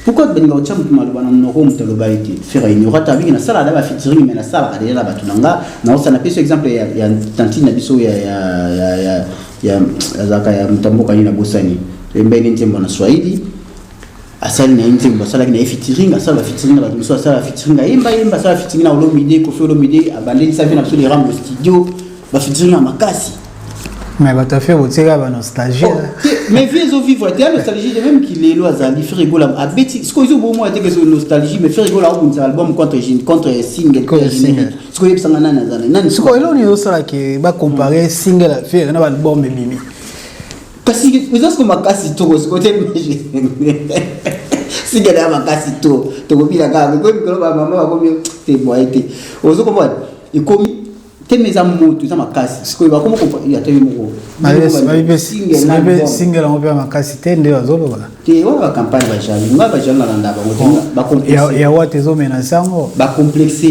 Pourquoi balinga kotia motu maloba na monoko, moto aloba ete Ferre ignora ta mingi? Nasala da bafeaturing, mais nasalaka deja na bato na nga. Naosala, napesi exemple ya tantine na biso ya azalaka ya moto ya mboka nini, nabosani, toyembaki nzembo na Swahili, asali na ye nzembo, asalaki na ye featuring. Asala bafeaturing na bato mosusu, asala bafeaturing, ayemba yemba, asala featuring na Olomide, Koffi Olomide, abandelisa mpe na biso le Rambo Studio, bafeaturing ya makasi. Mais bato afe botieka banostalgie. Mais vie ezovivre te ya nostalgie te. Même kilelo azali, Ferre Gola abeti sikoyo, ezobomwa te ke nostalgie, mais Ferre Gola akobundisa album contre single générique. Sikoyo oyebisanga nani azala nani? Sikoyo eloko nini ezosalaki bacompare single ya Ferre na baalbum ebimi? Kasi eza siko makasi to siko te, single ya makasi to tokobila kaka ekomi mikolo bamama bakomi te boye te. Ozokomona ekomi teme eza moto, eza makasi. Sikoyo bakoma ata yo moko. Single yango mpe ya makasi te nde bazoloba. Te, wana bacampagne bajaloux. Nga bajaloux nalanda bango te. Ya wate ezomenace yango. Bacomplexe.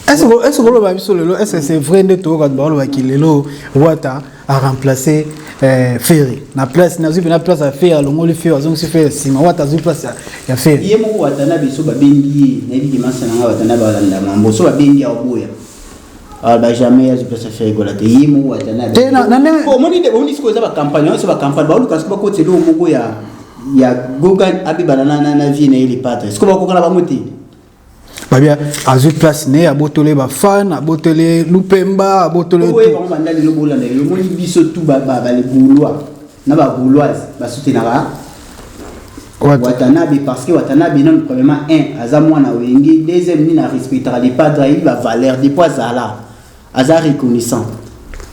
Est ce koloba biso lelo, est ce que c'est vrai nde toyoka balobaki lelo Wata a remplacé Ferre na place, nazwi mpe na place ya Ferre, alongoli Ferre, azongisi Ferre nsima, Wata azwi place ya Ferre? Ye moko Watana, biso babengi ye, nayebi ke masa na nga Watana balanda mambo so babengi, aoboya ba jamais azwi place ya Ferre Gola te. Ye moko Watana omoni nde omoni sikoyo eza bacampagne wana, so bacampagne baoluka siko bakotisa eloko moko ya Gogan abebana na vie na ye le padre. Sikoyo bakokana bango te. Babia azwi place ne, abotole bafan, abotole lupemba, abotole. Bango banda lelo bolanda lelo, omoni biso tu bale Gaulois na bagauloise basoutenaka Watanabe, parce que Watanabe nano premièrement un aza mwana Wenge, deuxième nini, arespectaka le padre, ayebi bavaleur depuis azala, aza reconnaissant.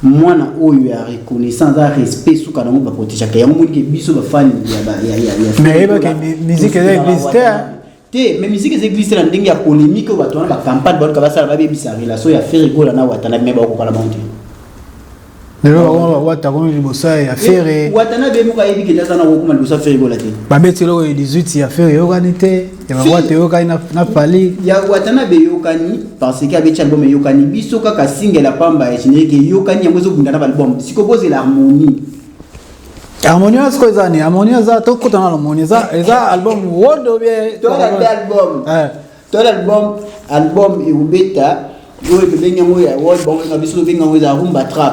Mwana oyo ya reconnaissant aza respect, suka nango baprotégeaka yango. Monike biso bafani. Mais yebake musique eza église te. Te, mais musique eza église te na ndenge ya polémique oyo bato wana bacampagne baluka basala, babebisa relation ya Ferre Gola na Watanabe, mais bakokala bango te. Lelo Wata komi liboso ya Ferre. Watanabe moko ayebi kende aza na kokoma liboso ya Ferre Gola te. Babeti eloko ya 18 ya Ferre eyokani te, ya bawata eyokani na Fally. Ya Watanabe eyokani parce que abeti album eyokani. Biso kaka single ya pamba ya générique eyokani, yango ezobunda na baalbum. Sikoyo bozela harmonie. Harmonie wana sikoyo eza nini? Harmonie eza, tokota na harmonie, eza album world ou bien? Tolanda album, tola album, album ekobeta oyo tobengi yango ya world. Bango biso tobengi yango eza rumba trap.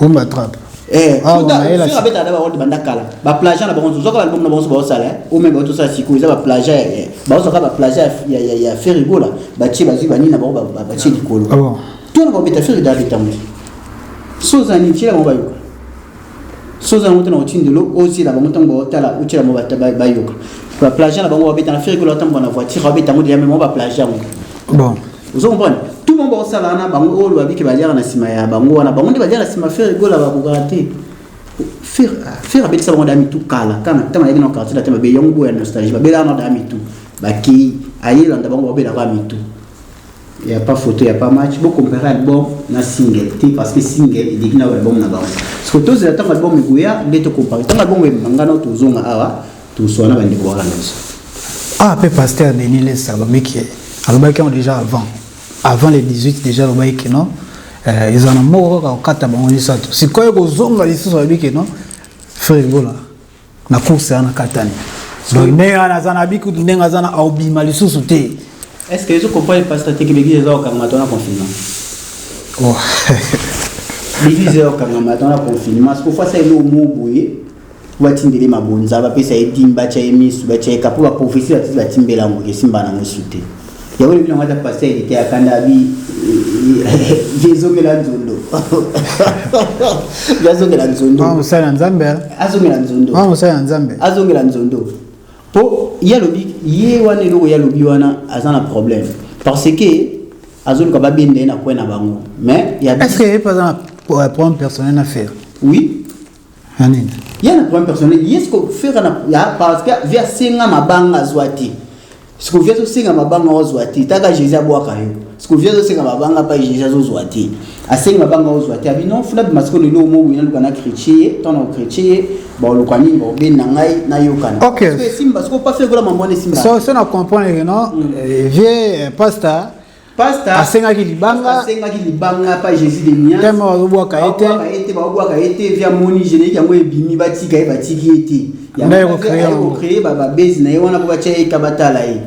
Rumba trap. Abetaka na baworld banda kala, baplagiat na bango. Tozwaka baalbum na bango so baosala ome baotosala. Sikoyo eza baplagiat, baozwaka baplagiat ya Ferre Gola, batie, bazwi banini na bango, batie likolo. Tona babeta Ferre da abetango te. So oza nini, tiela bango bayoka. So oza yango te na otindelo, otiela bango ntango baotala, otiela bango bayoka baplagiat na bango. Babeta na Ferre Gola, batambola na voiture, babeta yango deja, mais bango baplagiat yango. Bon. Ozo comprendre? Tout le monde baosala wana, bango oyo babiki baliaka na nsima ya bango wana, bango nde baliaka na nsima. Ferre Gola bakokaka te. Ferre abetisa bango da mitu kala kana ntango ayaki na quartier latin, babe yango boya nostalgie, babelaka na da mitu, bakei ayelanda bango, babelaka mitu. Y a pas photo, y a pas match. Bo comparer album na single te, parce que single eleki na album na bango. Parce que tozela ntango album ekoya nde tocompare. Ntango album ebima, ngana tozonga awa, toswana bandeko balanda biso. Ah, mpe pasteur Denis Lesa alobaki, alobaki yango déjà avant le 18 déjà, alobaki ke non, ezala na moko kaka kokata bango misato. Sikoyo kozonga lisusu, alobi ke non, Ferre Gola na course wana katani. Donc ndenge wana aza na bikutu, ndenge aza na aobima lisusu te. Est ce que ezo comprendre, pasteur, te ke l'église eza kokangama to na confinement? Oh. L'église eza kokangama to na confinement. Siko fasa eloko mo boye, batindeli mabonza, bapesa ye dime, batya ye misu, batya ye kapo, baprophétie batisi, batimbela yango, esimba nango su te. Yango lobi nango ata pasteur ete akanda abi ezongela nzondo, azongela nzondo. Mosali ya Nzambe. Azongela nzondo. Mosali ya Nzambe. Azongela nzondo, mpo ye alobi ye wana, eloko ye alobi wana, aza na problème parce que azoluka babenda ye na kwe na bango, mais ya Est ce que ye mpe aza na problème personnel na Ferre? Oui. Ya nini? Ye na problème personnel ye siko Ferre na, parce que vi asenga mabanga, azwa te. Siko vi azosenga mabanga, ozwa te. Taka Jésus abwaka yo. Siko vi azosenga mabanga mpa Jésus, azozwa te. Asengi mabanga, ozwa te. Abi non, fula bima siko lelo omo boye, naluka na chrétien ye. Ntango na chrétien ye, baoluka nini, baobenda ngai, nayokana. Esimba siko pa Ferre Gola, mambo wana esimba. So na comprendre que non, vieux pasteur pasteur asengaki libanga. Asengaki libanga pa Jésus de nuance. Teme bazobwaka ye te. Ye te, babwaka ye te. Vi amoni générique yango ebimi, batika ye, batiki ye te. Yango babase na ye wana mpo batya ye ka batala ye,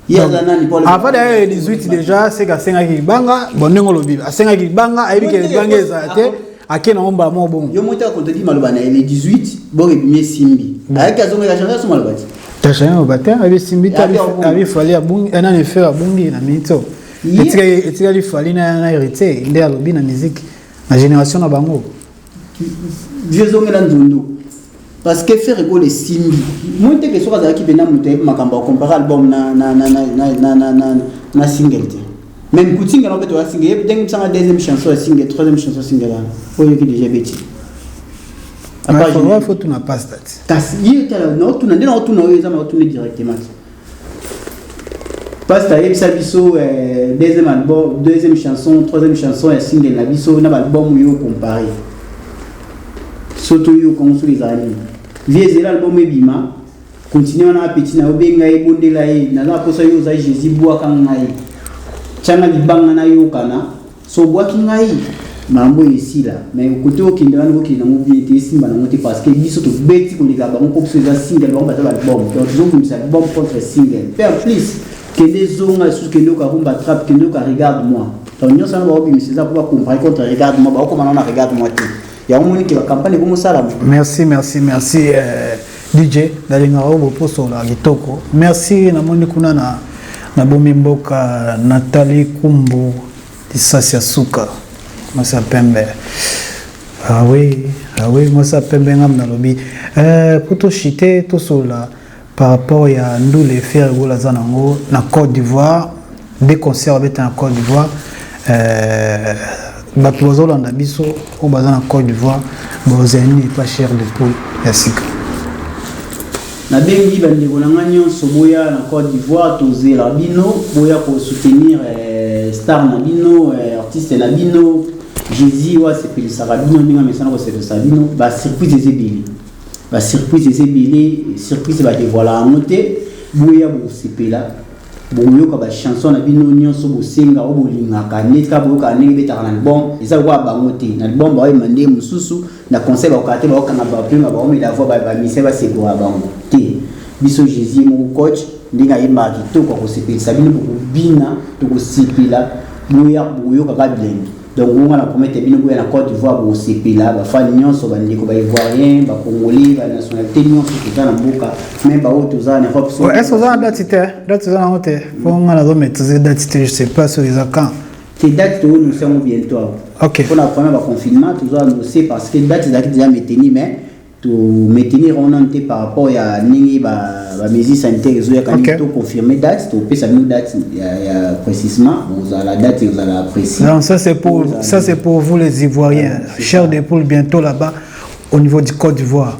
ye aza nani? Avant d'ailleurs le 18 déjà, c'est asengaki libanga. Bon, ndenge olobi, asengaki libanga, ayebi ke libanga ezala te, ake nango mbala moko bongo. Yo moko contredit maloba na ye. Le 18 boko ebimi, esimbi, ayaki azongaki, achange so maloba ti. Tachange maloba te, ayebi esimbi te. Abi Fally abungi, nani, Ferre abungi na minute oyo, etikali Fally na Héritier nde alobi na musique na génération na bango. Vieux ezongela nzundu, parce que Ferre Gola esimbi moi te ke soki azalaki mpena moto ayebi makambo, acompare album na single te. Même kutinga na mpe toya single ye ndenge bisanga deuxième chanson ya single, troisième chanson ya single wana oyo yoki déjà ebeti. Faut tuna pasteur. Kasi ye tala, naotuna nde, naotuna oyo eza, naotuna directement pasteur, ayebisa biso deuxième album, deuxième chanson, troisième chanson ya single na biso na baalbum oyo compare, so toyoka ngo soki ezala nini. Vie ezela album ebima, continue wana. Apeti na yo, benga ye, bondela ye. Naza mposa yo oza Jésus, bwaka ngai, tianga libanga, nayokana. So obwaki ngai, makambo oyo esila. Mais kote okende wana, okende nango bien te, esimba nango te, parce que biso tobeti koleka bango, mpo biso eza single, bango baza baalbum. Donc tozobundisa album contre single. Mpe en plus, kende zonga lisusu, kende oka Rumba Trap, kende oka Regarde moi. Donc nyonso wana baobimisa eza mpo bacompare contre Regarde moi. Baokoma nano na Regarde moi te. Yango moni ke bacampagne ekomosalama. Merci, merci, merci, DJ. Nalingaka oyo boposola kitoko. Merci. Namoni kuna na nabomi mboka Nathalie Kumbu, lisasi ya suka, mwasi ya pembe. Ah oui, ah oui, mwasi ya pembe. Ngam nalobi po toshite, tosolola par rapport ya ndule Ferre Gola aza nango na Côte d'Ivoire, deux concerts babeta na Côte d'Ivoire. Bato bazolanda biso oyo baza na Côte d'Ivoire, bozali nini pa chair de poule ya sika? Nabengi bandeko na ngai nyonso, boya na Côte d'Ivoire, tozela bino, boya kosoutenir star na bino, artiste na bino Jésus, oyo asepelisaka bino ndenge amesana kosepelisa bino. Basurprise eza ebele, basurprise eza ebele, surprise badévoila yango te. Boya, bokosepela, bokoyoka bachanson na bino nyonso bosenga, oyo bolingaka, neti kaka boyokaka ndenge ebetaka na album. Eza lokola bango te, na album baoyemba nde mosusu, na conseil bakokaka te, baokanga baprime, baomela voi, bamisien basekoka bango te. Biso Jésus moko, coach, ndenge ayembaka kitoko, akosepelisa bino, bokobina, tokosepela. Boya, bokoyoka bilengi. Donc ngonga na promete bino, boya na Côte d'Ivoire, bokosepela. Bafani nyonso, bandeko baivoirien, bacongolais, banationalité nyonso toza na mboka, même baoyo toza na Europe. Est ce oza na date te? Date oza nango te, po nga nazo maîtriser date te, je sais pas soki eza quand. Te, date toannonce yango bientôt awa. Ok. Mpona première baconfinement, tozo annonce, parce que date ezalaki déjà maintenu, mais To maintenir wana te par rapport ya ndenge ba mesures sanitaires ezoyaka, ndenge to confirmer date, topesa bino date ya précisément, bozala date ezala précis. Non, ça c'est pour vous les Ivoiriens. Chair de poule bientôt là-bas au niveau du Côte d'Ivoire.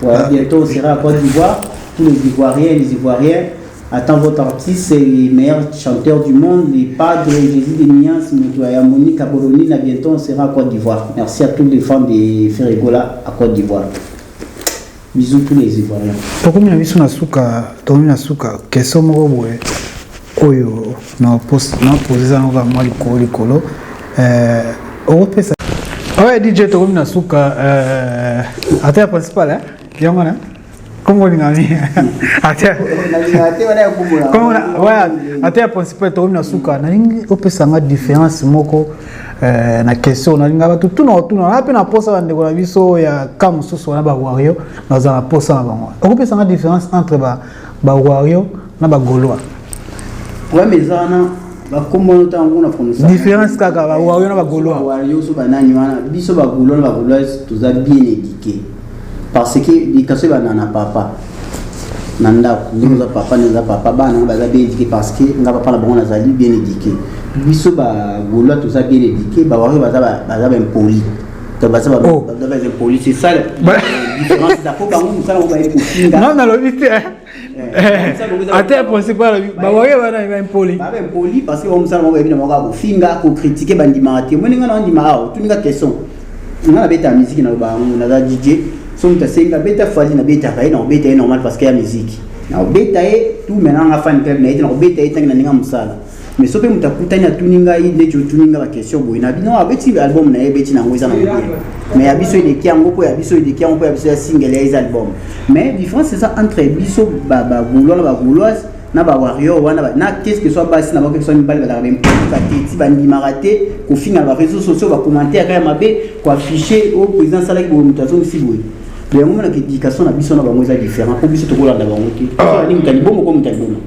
Ouais, bientôt on sera à Côte d'Ivoire. Tous les Ivoiriens et les Ivoiriennes, attend votre artiste, c'est les meilleurs chanteurs du monde, les Padres, Jésus de Nuance, Moutouaya, Monique Abolonina, bientôt on sera à Côte d'Ivoire. Merci à tous les fans de Ferre Gola à Côte d'Ivoire. Bisous tous les Ivoiriens. Tokomi na biso na suka, tokomi na suka. Question moko boye oyo na pose yango kaka mwa likolo likolo, okopesa oyo DJ. Tokomi na suka, ata ya principal yango wana kombo olingami ata ya principal. Tokomi na suka, nalingi opesanga différence moko na question nalinga bato tuna otuna na mpe na posa bandeko na biso ya ka mosusu wana, bawario, nazala na posa na bango. Okopesanga différence entre bawario na bagaulois? Problème eza wana, bakombo ntango na prononce. Différence kaka bawario na bagaulois. Wario so banani wana, biso bagaulois na bagauloise toza bien éduqué, parce que éducation ebanda na papa na ndako. Ndenge oza papa, nde oza papa, bana nga baza bien éduqué, parce que nga papa na bango nazali bien éduqué. Biso bagaulois toza bien éduqué, bawario baza baimpoli. Donc baza baimpoli, c'est ça la différence. Eza po bango mosala ngo baye kofinga. Non, nalobi te, ata ya principal alobi bawario bana baimpoli. Baza impoli parce que bango mosala bango bayebi na bango kaka kofinga, kocritiquer, bandimaka te. Omoni nga na ondima awa, otuninga question, nga nabeta musique, naloba yango, naza DJ. So moto asengi abeta Fally, nabetaka ye, nakobeta ye normal, parce que ya musique nakobeta ye tout. Maintenant nga fan club na ye te, nakobeta ye ntangi na ndenge ya mosala. Mais so mpe moto akutani atuni ngai neti otuni nga baquestion boye na bino, abeti album na ye, ebeti nango, eza nango bien, mais ya biso eleki yango, mpo ya biso eleki yango, mpo ya biso ya single ya eza album. Mais différence eza entre biso bagaulois na bagauloise na bawarrior wana na qu'est-ce que soit basi na bango, soit mibali, bazalaka bempoka te, ti bandimaka te kofinga na baréseaux sociaux, bacommentaire ya mabe, koafficher oyo président asalaki boye, moto azongisi boye. Donc yango monaka éducation na biso na bango eza différent, mpo biso tokolanda bango te. Ali moto alibongo ko moto alibongo.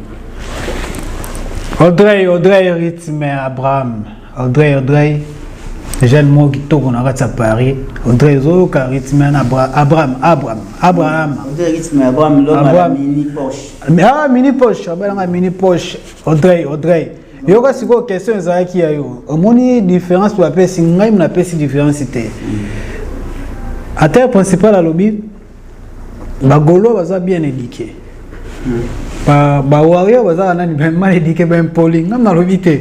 Audrey, Audrey Rythme Abraham, Audrey, Audrey jeune moko kitoko na kati ya Paris. Audrey, ozoyoka rythme na Abraham, Abraham, Abraham. Audrey Rythme Abraham, l'homme à la mini poche. Ah, mini poche, abalanga mini poche. Audrey, Audrey, yoka sikoyo question ezalaki ya yo. Omoni différence po apesi ngai, napesi différence te. Acteur principal alobi bagaulois baza bien éduqué, bawario baza nani, mal éduqué, baimpoli. Ngam nalobi te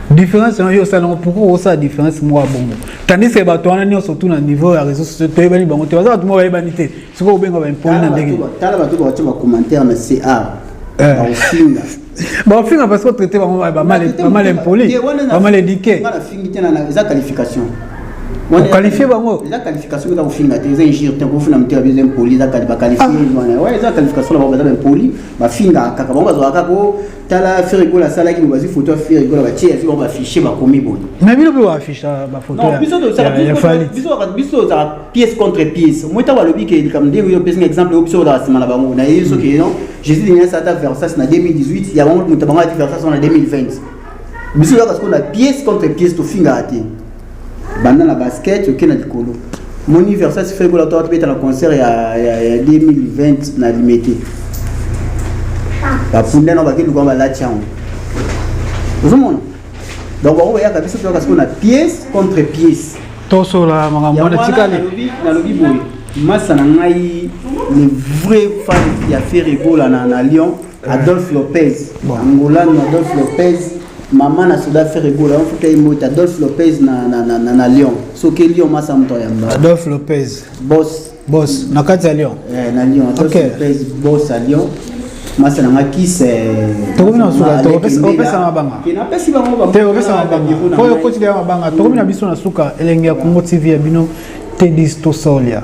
différence yango yo osala yango. Pourquoi osala différence moko ya bongo, tandis que bato wana nyonso tu na niveau ya réseau sociaux toyebani bango te, baza bato moko bayebani te? Sikoyo obenga baimpoli na ndenge? Tala bato batia bacommentaire na ca, bakofinga. Bakofinga parce que otraité bango bamal impoli, bamal éduqué. Nga nafingi te, eza qualification. Oqualifie bango. Eza qualification, eza kofinga te, eza injure te. Kofina motema biso impoli, eza baqualifie wana. Ouais, eza qualification na bango, baza baimpoli, bafingaka kaka bango, bazwaka kaka tala Ferre Gola asalaki boye, bazwi photo ya Ferre Gola, batie, azwi bango baaffiche, bakomi boye. Mais bino mpe baaffiche bafoto ya Fally. Biso ozala pièce contre pièce. Moi ntango alobi ke likambo ndenge oyo opesinga exemple oyo, biso ozala nsima na bango na ye. Soki non, Jésus de ata Versace na 2018 ya bango, moto bango ati Versace na 2020, biso ozaka sikoyo na pièce contre pièce. Tofingaka te, banda na basket oke na likolo. Moni Versace, Ferre Gola to tobeta na concert ya 2020 na Limete, bapunda na bakei luka balati yango, ozomona. Donc bango bayaka, biso toyaka sikoyo na pièce contre pièce. Tosola makambo wana tikali. Nalobi boye, masa na ngai, le vrai fan ya Ferre Gola na Lyon, Adolphe Lopez Angolano, Adolphe Lopez, mama na soda Ferre Gola, ofuta ye mbote. Adolphe Lopez na Lyon, soki Lyon, masa moto ayamba. Adolphe Lopez. Boss. Boss na kati ya Lyon. Eh, na Lyon, Adolphe Lopez, boss à Lyon, masa na nga kis. Tokomi na suka, opesa mabanga. Napesi bango. Te, opesa mabanga po okotila ya mabanga. Tokomi na biso na suka. Elenge ya Congo TV ya bino, Tedis Tosolia,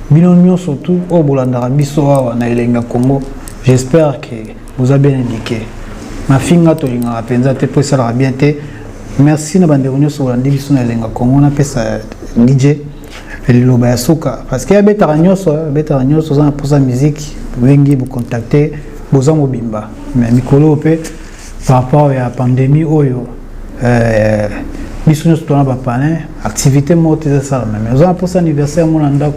bino nyonso tu oyo bolandaka biso awa na Elenge ya Congo, j'espère que boza bien éduqué. Mafinga tolingaka mpenza te, mpo esalaka bien te. Merci na bandeko nyonso bolandi biso na Elenga Congo. Napesa DJ liloba ya suka, parce que abetaka nyonso, abetaka nyonso. Oza na mposa musique, bobengi, bocontacte, boza mobimba. Mais mikolo mpe par rapport ya pandémie oyo, biso nyonso tona bapalin, activité moko te ezasalama. Mais oza na mposa anniversaire mo na ndako,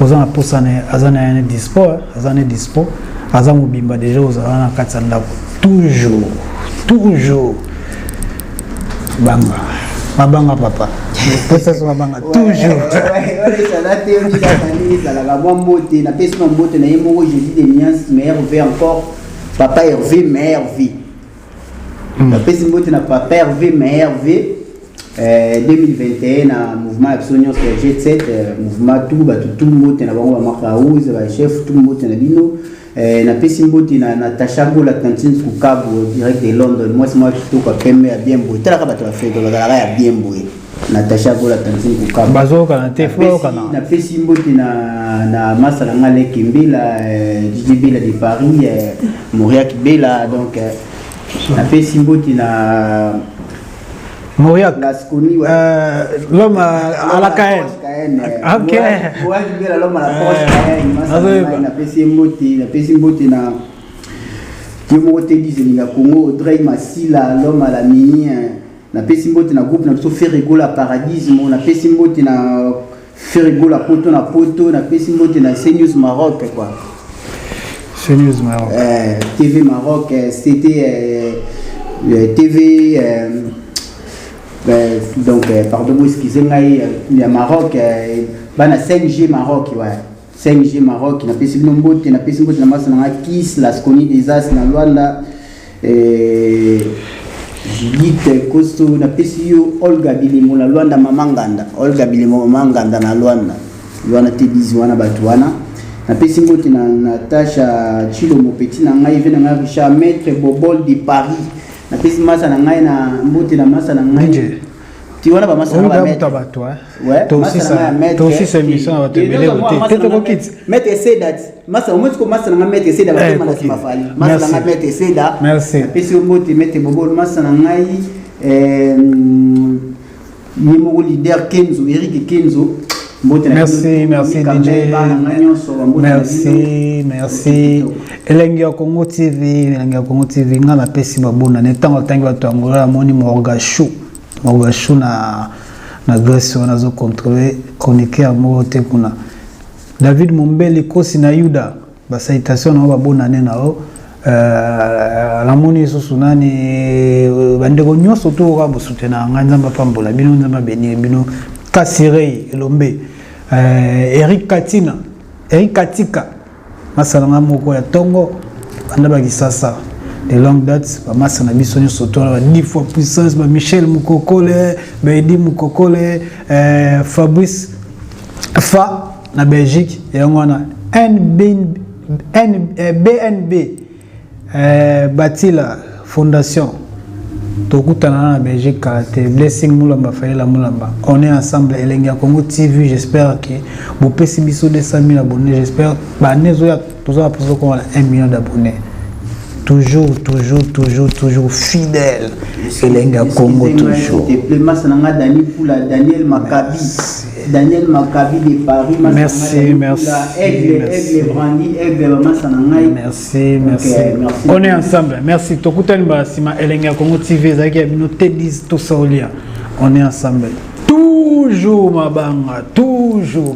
Oza na posa na ye, aza na ye dispo, aza na dispo, aza mobimba déjà ozala na kati ya ndako. Toujours, toujours. Banga. Mabanga papa. Posa so mabanga toujours. Ezala te kaka ndenge ezalaka mwa mbote napesi mwa mbote na ye moko Jésus de Niance, meilleur V encore, papa Hervé, meilleur V. Napesi mbote na papa Hervé, meilleur V. 2021 na mouvement ya biso nyonso ya G7, mouvement tout, bato tout mbote na bango, bamarka house, bachef tout mbote na bino. Napesi mbote na Natacha Gola, Tantine Kukabu, direct de London, mwasi mwa kitoko ya pembe ya bien boye. Talaka bato bafeto bazalaka ya bien boye. Natacha Gola, Tantine Kukabu. Bazokana te, fo bayokana. Napesi mbote na masa na nga Leke Mbela, DJ Bela de Paris, Moriak Bela. Donc napesi mbote na Moriak. Lasconi, ouais. L'homme à la Cayenne. Ok. Moriak Bela, l'homme à la Porsche Cayenne. Masa na ngai, napesi ye mbote, napesi mbote na ye moko te, dizelinga Congo, Audrey Masila, l'homme à la mini. Napesi mbote na groupe na biso Ferregola Paradismo, napesi mbote na Ferregola Poto na Poto, napesi mbote na CNews Maroc, quoi. CNews Maroc. TV Maroc, c'était TV donc pardon, excusez ngai, ya Maroc, bana 5G Maroc, ouais. 5G Maroc, napesi bino mbote, napesi mbote na masa na nga Kis Lasconi des As na Luanda, Judith Kosto, napesi yo Olga Bilembo na Luanda, Mama Nganda, Olga Bilembo, Mama Nganda na Luanda. Luanda te bizi wana bato wana. Napesi mbote na Natasha Chilombo, petit na ngai, ve na ngai Richard, maître Bobol de Paris. Napesi masa na ngai na mbote na masa na ngai. Ti wana ba masa na ba maître. Bato, hein. Tosisa émission na bato ebele te te, tokokiti. Maître Seda, masa omoni ko masa na ngai maître Seda, batema na nsima Fali. Masa na ngai maître Seda. Merci. Napesi yo mbote maître Bobol, masa na ngai ye moko leader Kenzo, Eric Kenzo. Mbote na Merci, merci DJ. Merci, merci. Elengi ya Congo TV, Elengi ya Congo TV, nga napesi babona ne ntango atangi bato ya Angola, namoni Morgashu. Morgashu na Grèce wana azocontrôle chroniqueur moko te kuna. David Mombeli Kosi na Yuda, basalutation na yo, babonane na yo. Namoni lisusu nani, bandeko nyonso to oka bosutena ngai, Nzambe apambola bino, Nzambe abénir bino. Kasirei Elombe, Eric Katina, Eric Katika, masala nga moko ya ntongo banda bakisasa de longue date, bamasa na biso nyonso to wana, ba 10 fois puissance, ba Michel Mukokole, baedi Mukokole, Fabrice Fa na Belgique, yango wana NB, N, BNB, Batila Fondation, tokutana na Belgique kala te. Blessing Mulamba, Fayela Mulamba, on est ensemble. Elengi ya Congo TV, j'espère que bopesi biso 200 000 abonnés. J'espère bane ezoya, toza na mposa okoma na 1 million d'abonnés. Toujours, toujours, toujours, toujours fidèle, Elengi ya Congo toujours. S'il te plaît, masa na nga Dani Pula, Daniel Maccabi, Daniel Maccabi de Paris. Merci, merci. Aigle. Merci. Aigle Brandy, Aigle, masa na ngai. Merci, merci. Merci. On est ensemble. Merci. Tokutani mbala nsima. Elengi ya Congo TV ezalaki ya bino T10 Tosaolia. On est ensemble. Toujours mabanga, toujours.